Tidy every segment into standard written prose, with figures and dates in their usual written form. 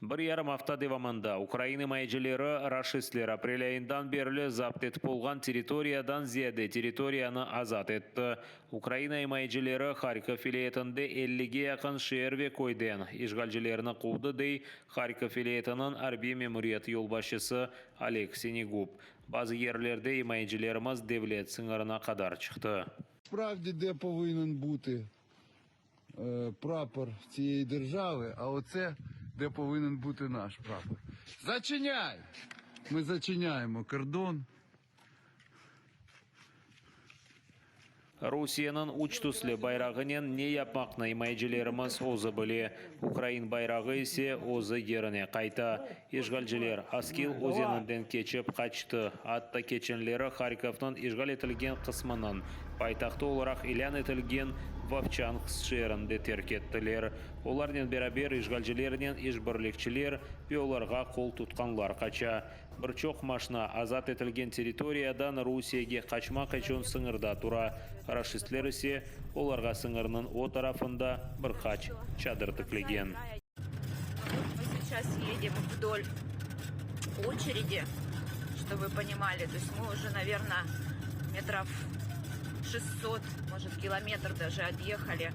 Bir yarım afta devamında ukrain imayecileri raşistler aprel ayından berli zapt etip olğan territoriyadan ziyade territoriyanı azat etti. Ukraina imayecileri Harkov vilâyetinde ellige yaqın şeer ve köyden işğalcilerni quvdı, dey Harkov vilâyetiniñ arbiy memuriyeti yolbaşçısı Oleg Sinegub. Bazı yerlerde imayecilerimiz devlet sıñırına qadar çıqtı. Справді, де повинен бути прапор цієї держави, а оце де повинен бути наш прапор. Зачиняй! Ми зачиняємо кордон. Rusiyeniñ üç tüslü bayrağınen ne yapmaqnı imayecilerimiz özü bile, ukrain bayrağı ise özü yerine qayta. İşğalciler Oskil özeninden keçip qaçtı, atta keçenleri Harkovnıñ işğal etilgen qısmınıñ paytahtı olaraq ilân etilgen Vovçansk şeerini de terk ettiler. Olarnen beraber işğalcilernen işbirlikçiler ve olarğa qol tutqanlar qaça. Bir çoq maşna azat etilgen territoriyadan Rusiyege qaçmaq içün sıñırda tura, raşistler ise olarğa sıñırnıñ o tarafında bir qaç çadır tiklegen. Мы сейчас едем вдоль очереди, чтобы вы понимали. То есть мы уже, наверное, метров 600, может, километр даже отъехали.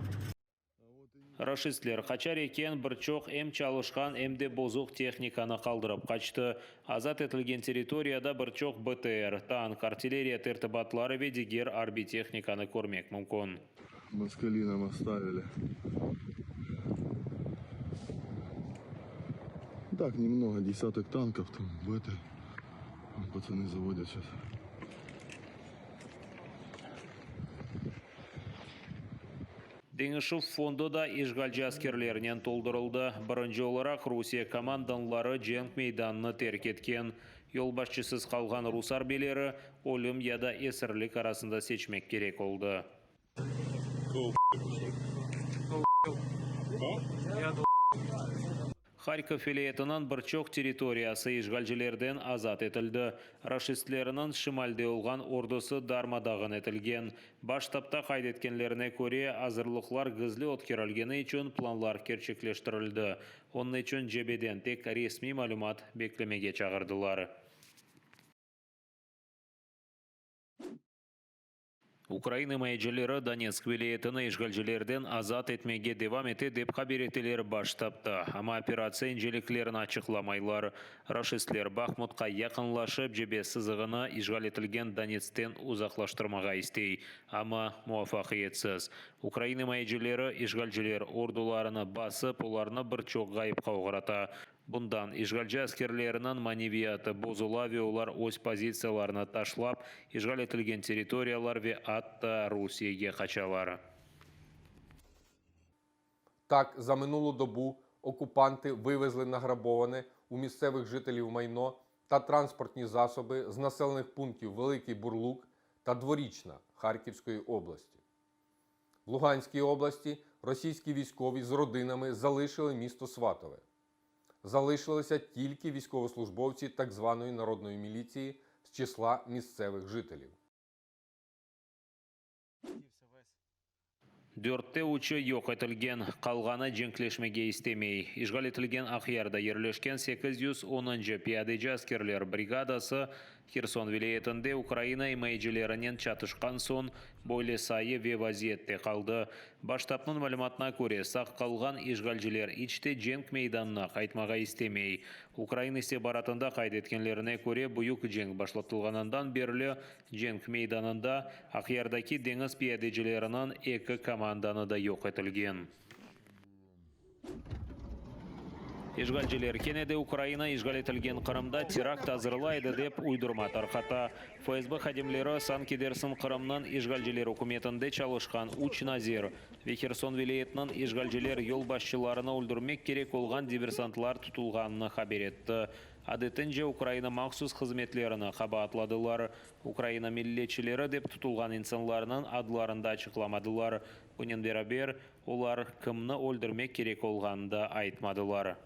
Raşistler qaçar eken, bir çoq em çalışqan, em de bozuq tehnikanı qaldırıp qaçtı. Azat etilgen territoriyada bir çoq BTR, tank, artilleriya tertibatları ve diger arbiy tehnikanı körmek mümkün. Москали нам оставили. Так, немного, десяток танков там, в это. Пацаны заводят сейчас. Deñişüv fondu da işğalci askerlernen toldurıldı. Birinci olaraq Rusiye komandanları cenk meydanını terk etken. Yolbaşçısız qalğan rus arbiyleri ölüm ya da esirlik arasında seçmek kerek oldı. Harkov vilâyetiniñ bir çoq territoriyası işğalcilerden azat etildi. Raşistlerniñ şimalde olğan ordusı darma-dağın etilgen. Baş ştabda qayd etkenlerine köre, azırlıqlar gizli ötkerilgeni içün planlar kerçekleştirildi. Onıñ içün cebeden tek resmiy malümat beklemege çağırdılar. Ukrain imayecileri Donetsk vilâyetini işğalcilerden azat etmege devam ete, dep haber eteler Baş ştabda, amma operatsiya inceliklerini açıqlamaylar. Raşistler Bahmutqa yaqınlaşıp, cebe sızığını işğal etilgen Donetskten uzaqlaştırmağa istey, amma muvafaqiyetsiz. Ukrain imayecileri işğalciler ordularını basıp, olarnı bir çoq ğayıpqa oğrata. Bundan işğalci askerleriniñ maneviyatı bozula ve olar öz pozitsiyalarını taşlap, işğal etilgen territoriyalar ve atta Rusiyege qaçalar. Так, за минулу добу окупанти вивезли награбоване у місцевих жителів майно та транспортні засоби з населених пунктів Великий Бурлук та Дворічна Харківської області. В Луганській області російські військові з родинами залишили місто Сватове. Залишилися тільки військовослужбовці так званої народної міліції з числа місцевих жителів. Dörtte üçü yoq etilgen, qalğanı cenkleşmege istemey. İşğal etilgen Aqyarda yerleşken 810-ncı piyadeci askerler brigadası Herson vilâyetinde Ukraina imayecilerinen çatışqan soñ böyle sayı ve vaziyette qaldı. Baş ştabnıñ malümatına köre, sağ qalğan işğalciler iç te cenk meydanına qaytmağa istemey. Ukrain istihbaratında qayd etkenlerine köre, büyük cenk başlatılğanından berli cenk meydanında Aqyardaki deñiz piyadecileriniñ eki komandanı da yoq etilgen. İşğalciler kene de Ukraina işğal etilgen Qırımda terakt azırlaydı dep uydurma tarqata. FSB hadimleri sanki dersiñ Qırımnıñ işğalciler ükümetinde çalışqan üç nazir ve Herson vilâyetiniñ işğalciler yolbaşçılarını öldürmek kerek olğan diversantlar tutulğanını haber etti. Adetince Ukraina mahsus hızmetlerini qabaatladılar. Ukraina milletçileri dep tutulğan insanlarnıñ adlarını da açıqlamadılar. Bunen beraber, olar kimni öldürmek kerek olğanını da aytmadılar.